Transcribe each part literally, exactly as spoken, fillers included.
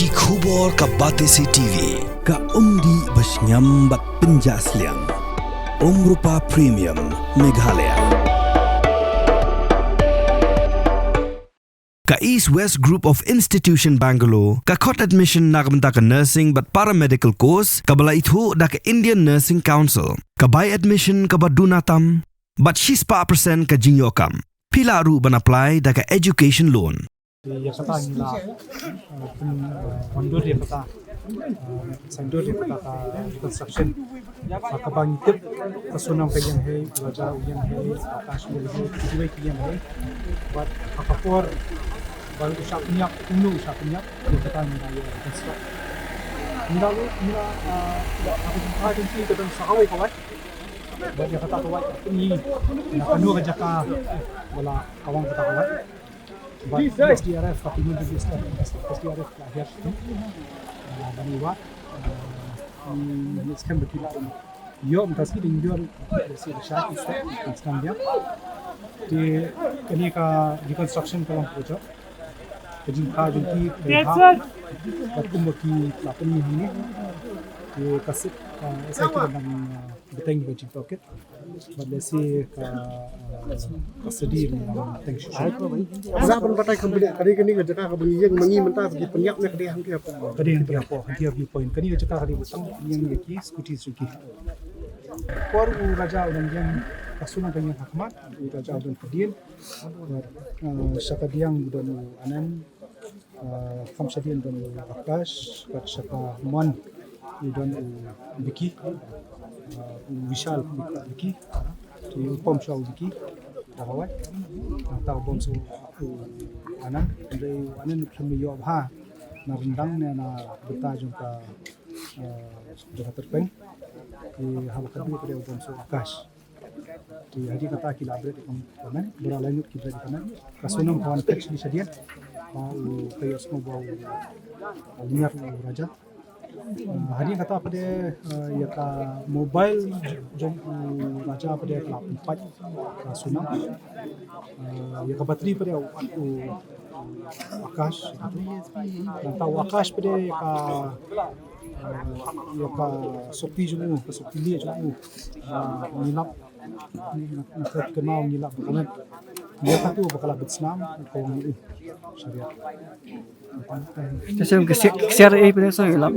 Ki khubor ka Batesi T V, ka umdih ba shngiam bad pynjah sliang. Umrupa Premium, Meghalaya. Ka East West Group of Institution Bangalore ka khot admission na ka bynta ka nursing bad paramedical course kaba la ithuh da ka Indian Nursing Council. Ka bai admission kaba duna tam bad shispah percent ka jingïoh kam. Phi lah ruh ban apply da ka education loan. Ïa kata ngi la, uh, pyn, uh, wandur ïa kata, uh, saiñdur ïa kata ka reconstruction. Ha kaba ngi tip ka Sonam ka ïeng hei, u Raja u ïeng hei, Akash u ïeng hei, kiwei ki ïeng hei. Bad ha ka por ba u shah pynïap, kumno u shah pynïap, ïa kata ngi la ïa reconstruct. Ngi la, ngi la, uh, ïa ka jingpynbha jong ki ka don sa kawei ka wait. Bad ïa kata ka wait, ngi, na kano ka jaka ba la kawang kata ka wait. Bad S D R F, ka team S D R F, S D R F ka hiar. Ah, ban ïa wad, ah, ngi, ngi skhem ba ki la ïoh mynta sngi, dang ïoh, si da sha ki step, ki step dia. Te kane ka reconstruction ka long project. Ka jingpynbha jong ki ka ha. Bad kumba ki la pynmih hangne. Te ka sik, ah, S I T ka dang, ah, bteng ka jingtohkit. Bad lehse ka, ah, ka sdie ruh nang teng shuh shuh. Za ban batai kam bniah, ka dei kane ka jaka kaba ngi ïeng ma ngi mynta ba ki pynïap ne ka dei hangtei hapoh? Ka dei hangtei hapoh, hangtei ha viewpoint. Kane ka jaka ka dei ba tang ïeng ïa ki scooty shuh ki. Por u Raja u dang ïeng, ka Sonam ka ïeng ha khmat, u Raja u don hadien. Bad, ah, sha ka diang u don u Anand. Ah, kham shadien don u Akash, bad sha ka mon u don u Vicky, ah, u Vishal, Vicky, te u pom sha u Vicky, da hawai, nangta u bom sha u Anand, hynrei u Anand u khlem ïoh bha, na ryndang ne na bynta jong ka, ah, jong ka tyrpeng, te haba khatduh pat u bom sha u Akash. Te hadien kata ki la bret ïa ka men, bra lai ngut ki bret ïa ka men. Ka Sonam ka wan fetch li shadien. Ba u ka ïohsngew ba u, u Niar u Raja. Ah, hadien kata pat, ah, ïa ka mobile jong u Raja pat ka la pynpait ka Sonam. Ah, ïa ka battery pat u, u Akash. Nangta u Akash pat ïa ka, ah, ïa ka sopi jong u, ka sopi lieh jong u. Ah, ngi lap Nga, nga kynmaw ngi lap ba ka met. Ïa katu ba ka la bit snam, ka wan u. Shariat. Te shem ka ksiar, ksiar ei pyneh sa ngi lap.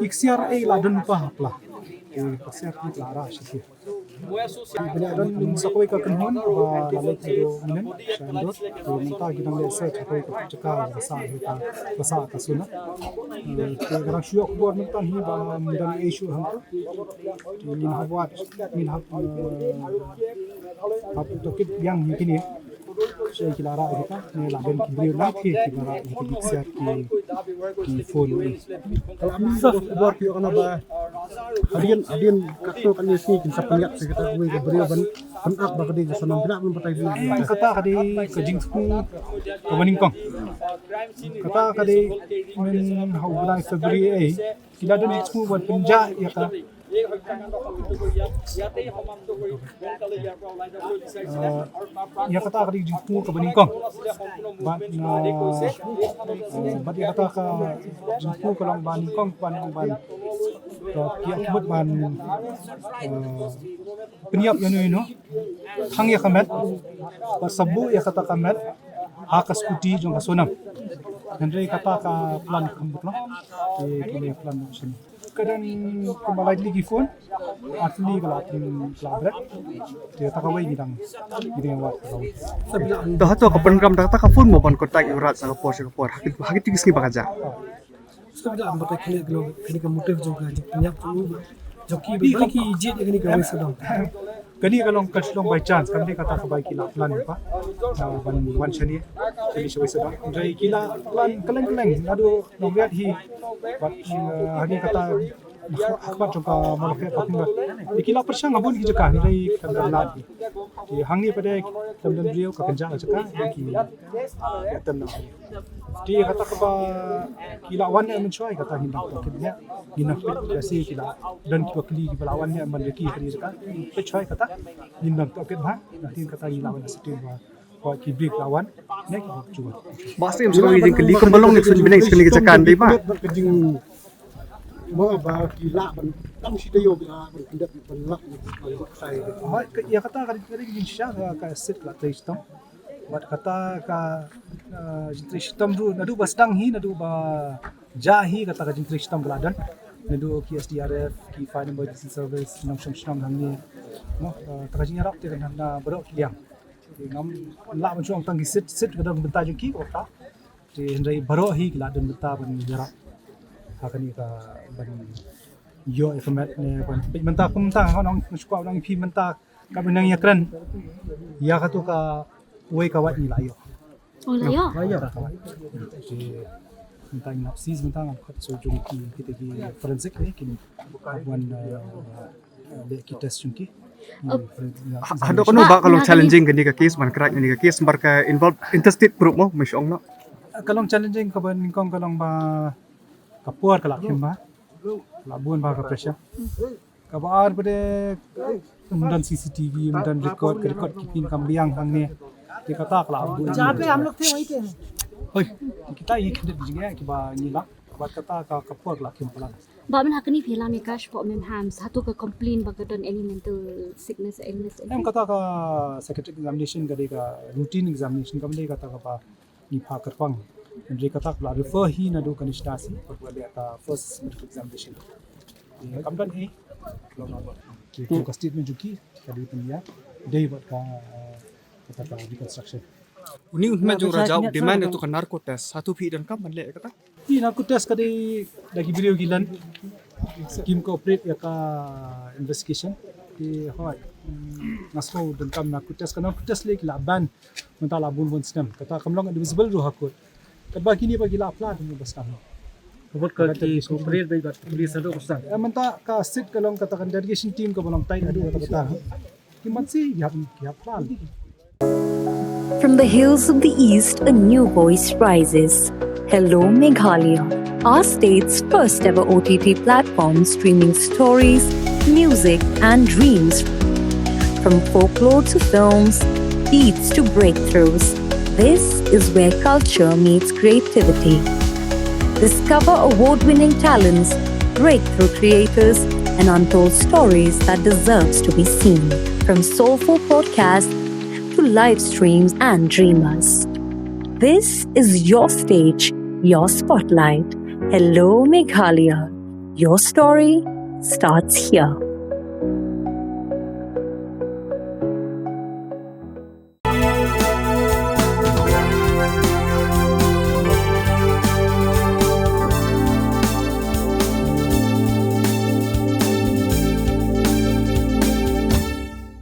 Ki ksiar ei la don pa hapla. Ki ksiar ki la ra shi ki. Bynta don sa kawei ka kynhun ba la leit video minen sha Indore. Te mynta ki dang leit search ha kawei ka jaka ba sa ka, ba sa ka Sonam. Te ka dang shu ïoh khubor mynta hi ba mynta ei shu hangtu. Te ngin hap wad, ngin hap, eh, hap tohkit biang ïa kine. Sha ki la rah ïa kita, ne la don ki briew na ki, ki la rah ïa ki ksiar ki, ki phone ïa. Ka la mih sa khubor ki ïoh kana ba hadien, hadien katto katne sngi kin sa pynïap sa kita kawei ka briew ban pynap ba ka dei ka Sonam, pynap ban batai pynap. Kata ka dei ka jingthmu kaba nyngkong. Kata ka dei myn ha u bnai February ei. Ki la don jingthmu ban pynjah ïa ka, eh, ïa kata ka dei jingthmu kaba nyngkong. Bad, eh, eh, bad ïa kata ka jingthmu ka long ba nyngkong ban, ban, to, ki ïa khmut ban, eh, pynïap ïano ïano. Thang ïa ka met, bad sa buh ïa kata ka met ha ka scooty jong ka Sonam. Hynrei kata ka plan kam butlo. Te kine plan sini. Ka dang kumba lai tylli ki phone, ar tylli ka la, ka la bret. Te kata kawei ngi dang, ngi dang wad kata kawei. To hato ka program da kata ka phone mo ban contact ïa u Raj sa ka por sha ka por. Ha ki, ha kito ki sngi ba ka jia. Sngewbha ban batai kane ka long, kane ka motive jong ka jingpynïap jong u, jong ki ba ki jied ïa kane ka West Sydney. Kane ka long ka shlong by chance, kam dei kata kaba ki la plan pa. Ah, ban wan shane, shane sha West Sydney. Hynrei ki la plan kylleng kylleng, naduh nongriat hi. Bad, ah, hangne kata ha khmat jong ka Mawlakhet ka Pyngot. Ki la pyrshang ha bun ki jaka, hynrei kam don lad hi. Te hangne pat khlem don briew, ka kynjah ka jaka, ki ïatem na. Te kata kaba ki la wan ne mynshuwa, kata ngin nang tohkit ne. Ngin nang peit ka si ki la don kiba kylli kiba la wan ne man ki kali jaka. Peit shuwa kata ngin nang tohkit bha. Te kata ngi la wan ne sitting ba Ki bri la wan ne ki bri. Ba stem shu jingkylli kumba long ne shu bneng shu kane ka jaka dei ba. Mo ba ki la ban tang shi taïew ba ban kyndat ban lap ban sai. Ïa kata ka dei ka dei jingshisha ka ka sit la trei shitom. Bad kata ka jingtrei shitom ruh naduh ba sdang hi naduh ba jia hi kata ka jingtrei shitom ka la don. Naduh ki S D R F, ki Fire and Emergency Service, nongshong shnong hangne. Mo kata ka jingïarap te kan na baroh ki liang. Ngam lah ban shu ong tang ki sit sit ka don bynta jong ki kata. Te hynrei baroh hi ki la don bynta ban ïarap ha kane ka ban ïoh ïa ka met ne ban peit mynta kum mynta nga ong nga shu kwah ban ong ïa phi mynta ka ban nang ïakren ïa katu ka wei ka wad ngi la ïoh. Oh la ïoh. Ka wad. Te mynta ngi nap sis mynta ngam khot so jong ki kita ki forensic ne ki wan leh ki test jong ki. Haduh kano ba ka long challenging kane ka case ban crack kane ka case namar ka involve interstate group mo me shong no. Ka long challenging kaba nyngkong ka long ba ka por ka la khim ba la bun ba ka pressure. Kaba ar ba de mynta C C T V mynta record ka record ki pin kam biang hangne. Te kata ka la bun. Hoi kita i khyndiat jingeh kiba ngi la. Bad kata ka ka por la khim plan. Ba men hakani phi la me ka shpo men ham satu ka complain ba ka don any mental sickness illness. Em kata ka psychiatric examination ka dei ka routine examination ka dei kata ka ba ngi pha kyrpang. Hynrei kata ka la refer hi naduh ka nishta si ba ka dei ka first medical examination. Kam don hi. Ki ka statement jong ki ka dei pynïa dei bad ka kata ka reconstruction. Uni un hmet jong Raja u demand ïa tu ka narco test. Satu phi don kam ban leh kata. Ki narco test ka dei da ki briew ki len kim cooperate ïa ka investigation. Ki hoi nga sngew don kam narco test ka narco test leh ki la ban mynta la bun bun snem kata kam long admissible ruh ha court. Katba kini ba ki la plan ba snem. Ka bot ka ki cooperate ba ki police haduh ba snem. Mynta ka sit ka long kata ka dedication team ka ba long tight haduh kata kata. Ki man si ki hap ki hap plan. From the hills of the East, a new voice rises. Hello, Meghalaya, our state's first ever O T T platform streaming stories, music, and dreams. From folklore to films, beats to breakthroughs, this is where culture meets creativity. Discover award winning talents, breakthrough creators, and untold stories that deserves to be seen. From soulful podcasts to live streams and dreamers. This is your stage, your spotlight. Hello, Meghalaya. Your story starts here.